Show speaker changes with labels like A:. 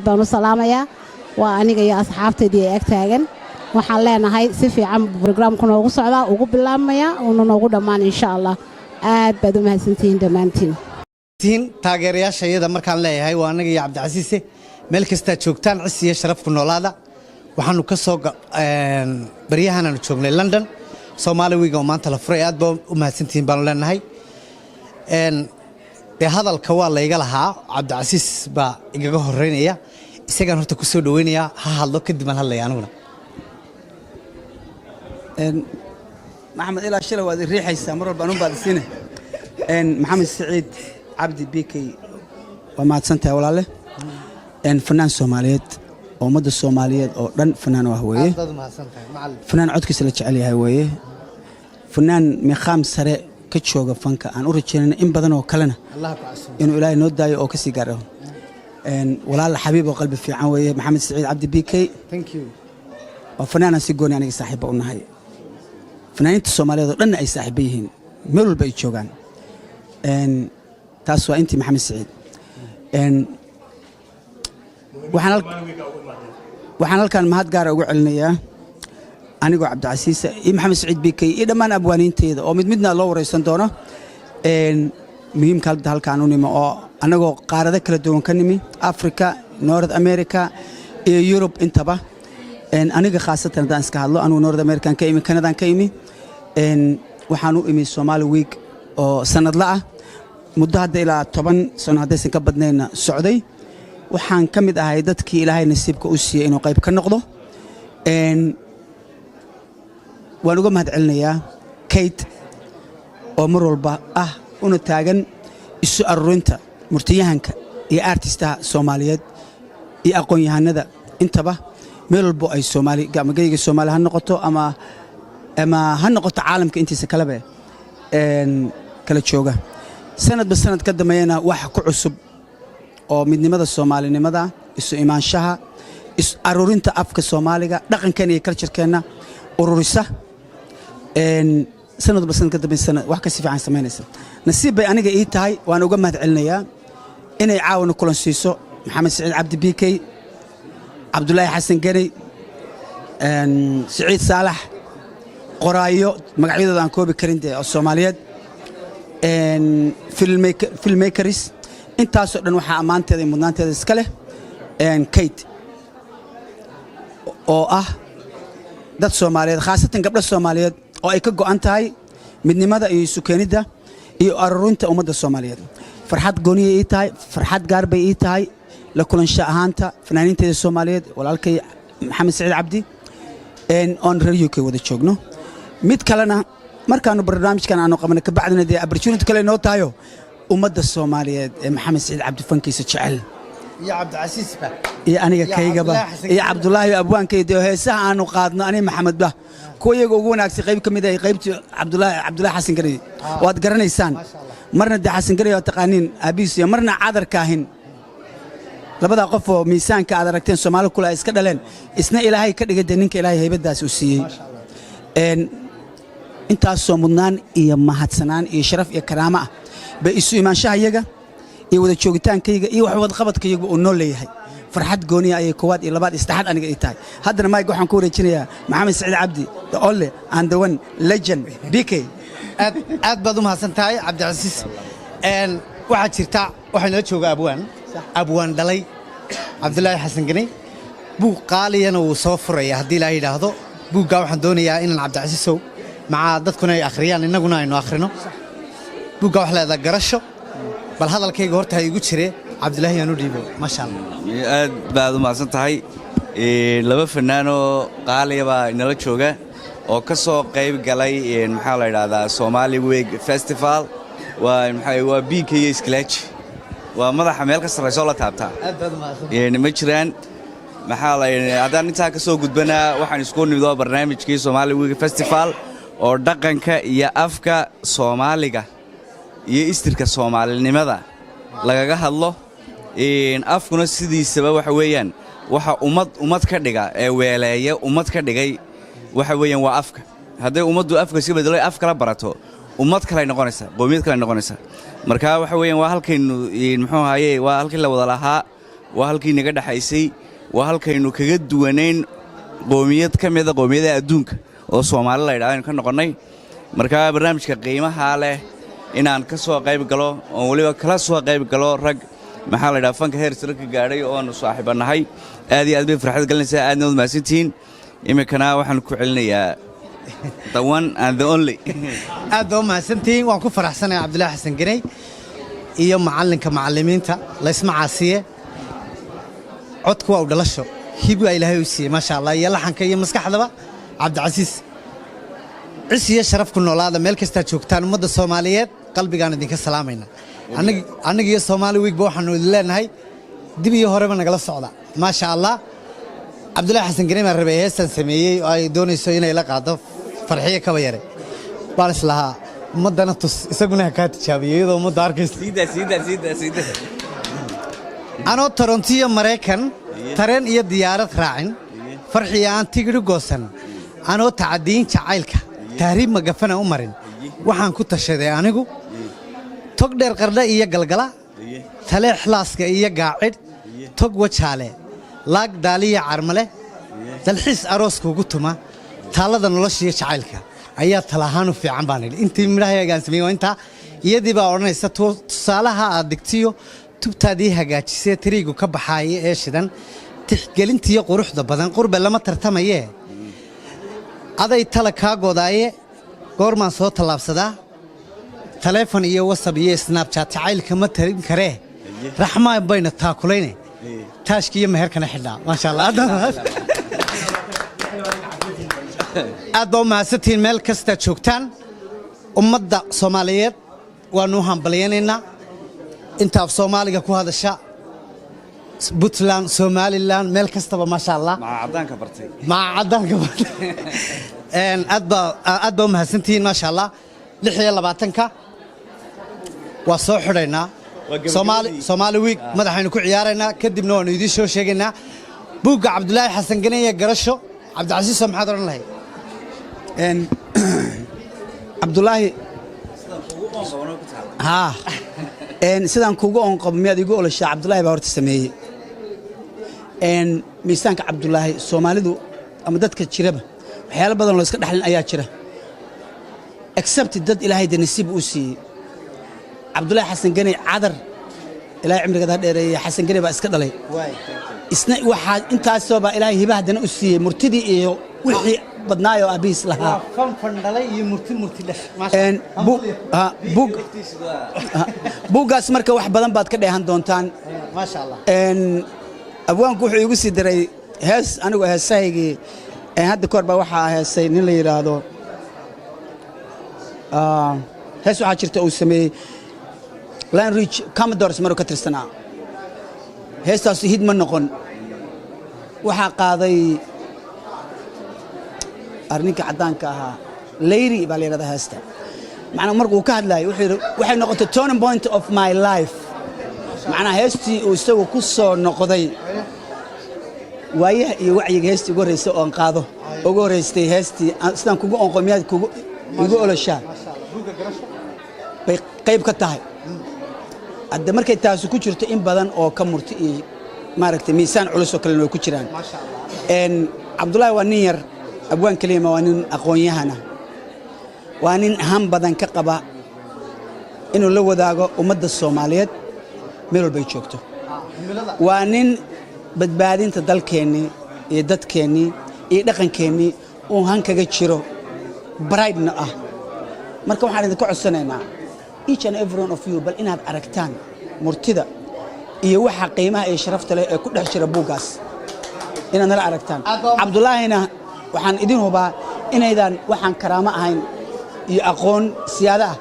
A: Baan u salaamayaa. Waa aniga iyo asxaabtaydii ee ag taagan. Waxaan leenahay si fiican programku noogu socdaa, ugu bilaabmaya, uuna noogu dhammaan, insha Allah. Aad baad u mahadsantihiin dhammaantiin.
B: Tihiin taageerayaasha iyada markaan leeyahay waa anaga iyo Cabdicasiise. Meel kastaa joogtaan, cis iyo sharaf ku noolaada. Waxaanu ka soo baryahan aanu joognay London, Somali Week oo maanta la furay. Aad baa u mahadsantihiin baanu leenahay. Dee hadalka waa layga lahaa, Cabdicasiis baa igaga horeynaya. Isagaan horta ku soo dhaweynayaa, ha hadlo, kadib aan hadlaya aniguna.
C: Maxamed, ilaa shalay waad i riixaysaa, mar walba anun baad isiine. Maxamed Siciid Cabdi BK, waa mahadsantahay, walaale. Fanaan Soomaaliyeed oo ummadda Soomaaliyeed oo dhan fanaan u ah weeye.
B: Aad baad u mahadsantahay, macallin.
C: Fanaan codkiisa la jecel yahay weeye, fanaan miqaam sare ka jooga fanka aan u rajaynayna in badan oo kalena
B: Allah ku casumo.
C: inuu Ilaahay noo daayo oo kasii gaadho. Walaal xabiib oo qalbi fiican weeye Maxamed Siciid Cabdi BK.
B: Thank you.
C: Waa fanaanaan si gooni aniga saaxiibba u nahay, fanaaniinta Soomaaliyeed oo dhanna ay saaxiibba yihiin meel walba ay joogaan. Taas waa intii Maxamed Siciid. Waxaan halkan mahad gaara ugu celinayaa anigoo Cabdicasiisa iyo Maxamed Siciid BK iyo dhammaan abwaaniinteyda oo mid midna loo waraysan doono. Muhiimka hadda halkaan u nimi oo annagoo qaarado kala duwan ka nimi, Africa, North America iyo Yurub intaba. Aniga khaasatan haddaan iska hadlo, anigu North American ka imi, Canadaan ka imi. Waxaan u imi Somali Week oo sanadla ah, muddo hadda ilaa 10 sano haddaysan ka badnayna socday. Waxaan ka mid ahay dadkii Ilaahay nasiibka u siiyey inuu qayb ka noqdo. Waan uga mahad celinayaa Kate oo mar walba ah una taagan isu aruurinta murtiyahanka iyo artistaha Soomaaliyeed iyo aqoon-yahanada intaba, meel walbo ay Soomaali ama geyga Soomaali ha noqoto ama ha noqoto caalamka intiisa kalebe kala jooga. Sanadba sanad ka dambeeyana wax ku cusub oo midnimada Soomaalinimada, isu imaanshaha, is aruurinta afka Soomaaliga, dhaqankeena iyo culturekeenna ururisa. Sanadba sanad ka dambeysana wax ka si fiican samaynaysa. Nasiib bay aniga ii tahay, waan uga mahad celinayaa inay caawana kulan siiso Maxamed Siciid Cabdi BK, Cabdulaahi Xasan Geney, Siciid Saalax, qoraayo magacyadooda aan koobi karin dee oo Soomaaliyeed, filmmakers, intaasoo dhan. Waxaa ammaanteeda iyo mudnaanteeda iska leh Kate oo ah dad Soomaaliyeed, khaasatan gabdho Soomaaliyeed oo ay ka go'an tahay midnimada iyo isu keenidda iyo aruurinta ummadda Soomaaliyeed. Farxad gooniyay ii tahay, farxad gaar bay ii tahay la kulansho ahaanta fanaaniinteeda Soomaaliyeed, walaalkay Maxamed Siciid Cabdi oon reer UK wada joogno. Mid kalena, markaannu barnaamijkan aanu qabnay kabacdina dee opportunity kale noo tahayo ummadda Soomaaliyeed ee Maxamed Siciid Cabdi fankiisa jecel
B: iyo Cabdicasiisba
C: iyo aniga
B: iyo
C: kaygaba
B: Cabdulaahi Xasan.
C: Iyo Cabdulaahi abwaankay dee heesaha aanu qaadno aniga Maxamedba, kuwa iyaga ugu wanaagsan qayb ka mid ah qaybtii Cabdulaahi Xasan Ganey waad garanaysaan. Marna dee Xasan Ganey waa taqaaniin aabihiis, iyo marna Cadarkaahin, labadaa qof oo miisaanka aad aragteen Soomaali kule ay iska dhaleen, isna Ilaahay ka dhigay dee ninka Ilaahay haybadaas u siiyey. Intaasoo mudnaan iyo mahadsanaan iyo sharaf iyo karaamo ah bay isu imaanshaha iyaga iyo wada joogitaankayga iyo wax wadaqabadkayaga uu noo leeyahay. Farxad gooniya ayay koowaad iyo labaad iyo saddexaad aniga ii tahay. Haddana mike waxaan ku wareejinayaa Maxamed Saciid Cabdi, the only and the one legend, BK.
B: Aad aad baad u mahadsan tahay, Cabdicasiis. Waxaa jirta, waxaa nala jooga abwaan dhalay Cabdulaahi Xasan Ganey. Buug qaaliyana wuu soo furaya haddii Ilaaha yidhaahdo. Buuggaa waxaan doonayaa inaan Cabdicasiisow macaa dadkuna ay akhriyaan, innaguna aynu akhrino. Buuggaa waxa leedaha Garasho. Bal hadalkayga horta ha igu jire, Cabdulaahi aan u dhiibo. Maasha Allah.
D: Aad baad u mahadsan tahay. Laba fanaanoo qaaliya baa inala jooga oo ka soo qayb galay maxaa la idhaahdaa, Somali Week Festival. Waa maxaa, waa BK iyo Iskalaaji. Waa madaxa meel ka sarraysoo la taabtaa
B: Aad baad u mahadsan.
D: Ma jiraan. Maxaa la haddaan intaa ka soo gudbanaa, waxaan isku nimid waa barnaamijkii Somali Week Festival oo dhaqanka iyo afka Soomaaliga iyo istirka Soomaalinimada lagaga hadlo. Afkuna sidiisaba waxa weeyaan waxa ummad ummad ka dhiga ee weeleeya ummad ka dhigay waxa weeyaan waa afka. Hadday ummaddu afka iska bedelo, af kala barato, ummad kalay noqonaysaa, qowmiyad kalay noqonaysaa. Marka waxa weeyaan waa halkaynu muxuu ahaye, waa halkii la wada lahaa. Waa halkii naga dhexaysay, waa halkaynu kaga duwanayn qoomiyad ka mida qoomiyadaha adduunka oo Soomaali la yidhahdo aynu ka noqonnay. Marka barnaamijka qiimaha leh inaan ka soo qayb galo, oon weliba kala soo qayb galo rag, maxaa la yidhaha, fanka heer sare ka gaadhay oonu saaxiibannahay, aad iyo aad bay farxad gelinaysaa. Aadna waad mahadsantihiin. Iminkana waxaan ku celinayaa the one and the only.
B: Aad baa u mahadsantihiin. Waan ku faraxsanahay Cabdulaahi Xasan Ganey iyo macallinka macallimiinta laysma caasiye. Codku waa u dhalasho, hib waa Ilaahay u siiyey, maasha Allah, iyo laxanka iyo maskaxdaba. Cabdicasiis, cis iyo sharaf ku noolaada meel kastaa joogtaan. Ummadda Soomaaliyeed qalbigaan idinka salaamayna. Annaga iyo Soomaali Weekba waxaanu idin leenahay dib iyo horeba nagala socda, maasha Allah. Cabdulaahi Xasan Ganey baan rabay heestan sameeyey oo ay doonayso inay la qaado Farxiyo Kaba Yare. Baan islahaa ummaddana tus, isaguna ha kaa tijaabiyo iyadoo ummadda arkaysa.
D: Siida, siida, siida, siida.
B: Anoo Torontiyo Maraykan tareen iyo diyaarad raacin, farxiya aan tigidhi goosan, anoo tacadiyin jacaylka tahriib magafana u marin, waxaan ku tashaday anigu tog dheer, Qardha iyo Galgala, Taleex, Laaska iyo Gaacidh, tog Wajaale, laag Daaliya, Carmale, dalxiis arooskuugu tuma, taallada nolosha iyo jacaylka ayaa talahaan u fiican, baan idhi. Intii midhahaygaan sameeyey waa intaa. Iyadii baa odhanaysa: tusaalaha aad dhigtiyo, tubtaadii hagaajisee, tariigu ka baxaaya ee shidan, tixgelintiyo quruxda badan, qurbe lama tartamayee, aday tala kaa godaaye, goormaan soo tallaabsadaa? Taleefon iyo WhatsApp iyo Snapchat jacaylka ma tarin karee, raxmaan bayna taakulayne, taashka iyo meherkana xidhnaa. Maasha Allah, aad baa u mahadsantihiin meel kastaa joogtaan. Ummadda Soomaaliyeed waanu u hambalyaynaynaa, inta af Soomaaliga ku hadasha, Puntland, Somaliland, meel kastaba, maasha Allah.
D: Maca caddaanka bartay.
B: Maca caddaanka. Aad baa u mahadsantihiin, maasha Allah. 26-ka waa soo xidhaynaa.
D: Waa gabagabadii.
B: Soomaali Week madaxaynu ku ciyaaraynaa, kadibna waanu idiin soo sheegaynaa buugga Cabdulaahi Xasan Ganeye Garasho. Cabdicasiiso, maxaad odhan lahayd?
C: Cabdulaahi haa, sidaan kuugu oonqabo miyaad igu oloshaa? Cabdulaahi baa horta sameeyey. Miisaanka Cabdulaahi, Soomaalidu ama dadka jiraba waxyaalo badan loo iska dhexlin ayaa jira, except dad Ilaahay de nasiib uu siiyey. Cabdulaahi Xasan Ganey cadar, Ilaahay cimrigeeda ha dheereeye, Xasan Ganey baa iska dhalay. Isna waxaa intaasoo baa Ilaahay hiba haddana u siiyey murtidii iyo wixii badnaayoo aabihiis lahaa.
B: Fan fandhalay iyo murti murti dhash.
C: Buuggaas marka wax badan baad ka dheehan doontaan.
B: Maasha Allah.
C: Abwaanku wuxuu iigu sii diray hees. Anigu heesahaygii hadda kahor baa waxaa heesay nin la yidhaahdo, hees waxaa jirta uu sameeyey Lionel Richie, Commodores maruu ka tirsanaa. Heestaasu hit ma noqon. Waxaa qaaday arninka caddaanka ahaa, Leyri baa la yidhahdaa heesta. Macnaa markuu ka hadlaayay wuxuu yidhi waxay noqotay turning point of my life. Macnaa heestii uu isagu ku soo noqday waayaha iyo wacyiga, heestii ugu horreysay oon qaado, ugu horreystay heestii sidaan kugu onqo miyaad kugu igu oloshaa bay qayb ka tahay. Hadda markay taasi ku jirto, in badan oo ka murti iyo maaragtay miisaan culus oo kalena way ku jiraan. Cabdullaahi waa nin yar abwaan keliyama, waa nin aqoon-yahana, waa nin han badan ka qaba inuu la wadaago ummadda Soomaaliyeed meel walbay joogto. Waa nin badbaadinta dalkeennii iyo dadkeennii iyo dhaqankeennii uu han kaga jiro, brightna ah. Marka waxaan idinka codsanaynaa, each and every one of you, bal inaad aragtaan murtida iyo waxa qiimaha iyo sharafta leh ee ku dhex jira buuggaas, inaad nala aragtaan. Cabdulaahina waxaan idin hubaa inaydan waxaan karaamo ahayn iyo aqoon siyaado ah.